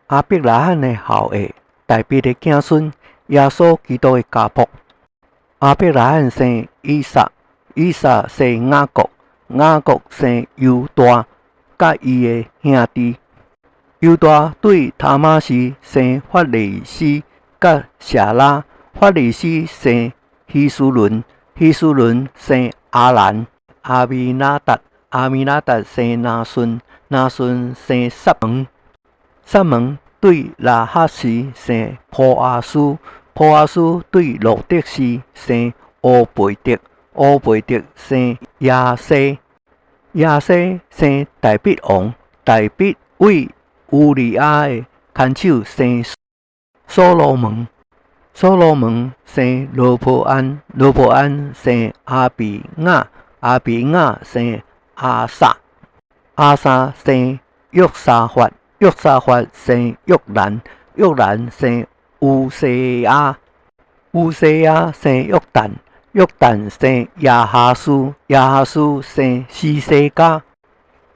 亞伯拉罕的後裔，大衛的子孫，耶穌基督的家譜。亞伯拉罕生以撒，以撒生雅各，雅各生猶大，佮伊的兄弟。猶大對他瑪士生法利斯佮謝拉，法利斯生希斯崙，希斯崙生亞蘭、亞米拿達，亞米拿達生拿順，拿順生撒門，撒門對拉合時生波阿斯，波阿斯對路得時生烏貝德，烏貝德生耶西，耶西生大衛王，大衛為烏利亞的牽手生所羅門，所羅門生羅波安，羅波安生亞比雅，亞比雅生亞撒，亞撒生約沙法，約沙法生約蘭，約蘭生烏西亞，烏西亞生約旦，約旦生亞哈斯，亞哈斯生希西家，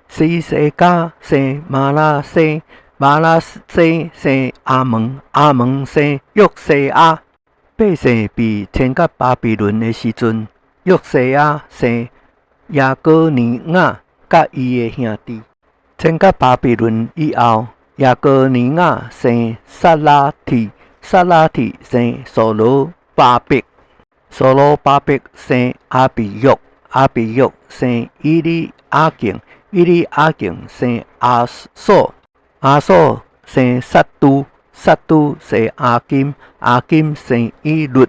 希西家生瑪拿西，瑪拿西生亞蒙，亞蒙生約西亞。百姓被遷到巴比倫的時陣，約西亞生耶哥尼雅佮伊的兄弟。遷到巴比倫以後，耶哥尼雅生撒拉鐵，撒拉鐵生所羅巴伯，所羅巴伯生亞比約，亞比約生以利亞敬，以利亞敬生亞索，亞索生撒都，撒都生亞金，亞金生以律，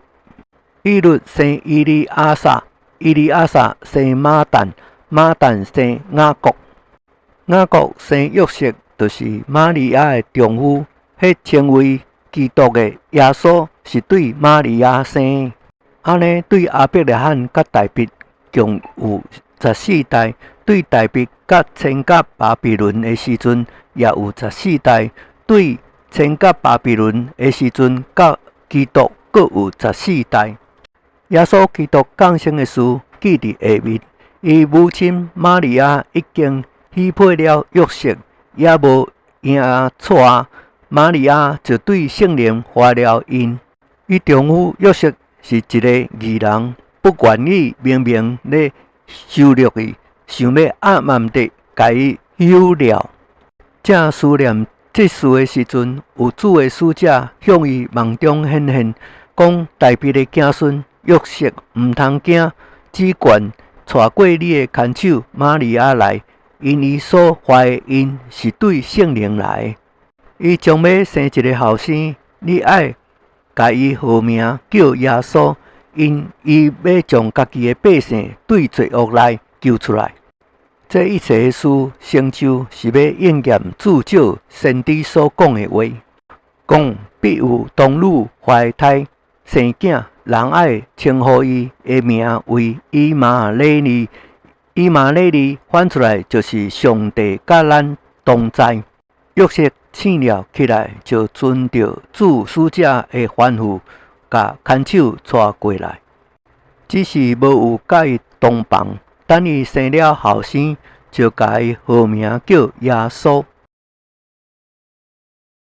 以律生以利亞撒，以利亞撒生馬但，馬但生雅各，雅各生約瑟，就是瑪利亞的丈夫，彼稱為基督的耶穌是對瑪利亞生的。按呢對亞伯拉罕佮大衛共有14代，對大衛佮遷到巴比倫的時陣也有十四代，對遷到巴比倫的時陣到基督閣有十四代。耶穌基督降生的事記佇下面，伊母親瑪利亞已經許配了約瑟，猶無迎娶，瑪利亞就對聖靈懷了孕。伊丈夫約瑟是一个義人，不願意明明咧羞辱伊，想欲暗暗地共伊休了。正思念這事的時陣，有主的使者向伊夢中顯現，講：大衛的子孫約瑟，毋通驚，只管帶過你的牽手瑪利亞來，因伊所懷的孕是對聖靈來的。伊將欲生一个後生，你愛共伊號名叫耶穌，因伊欲將家己的百姓對罪惡內救出來。這一切的事成就，是欲應驗主藉先知所講的話，講必有童女懷胎生囝，人愛稱呼伊的名為以馬內利。以馬內利翻出來就是上帝佮咱同在。約瑟醒了起來，就遵著主使者的吩咐，共牽手帶過來。只是無有佮伊同房，等伊生了後生，就共伊號名叫耶穌。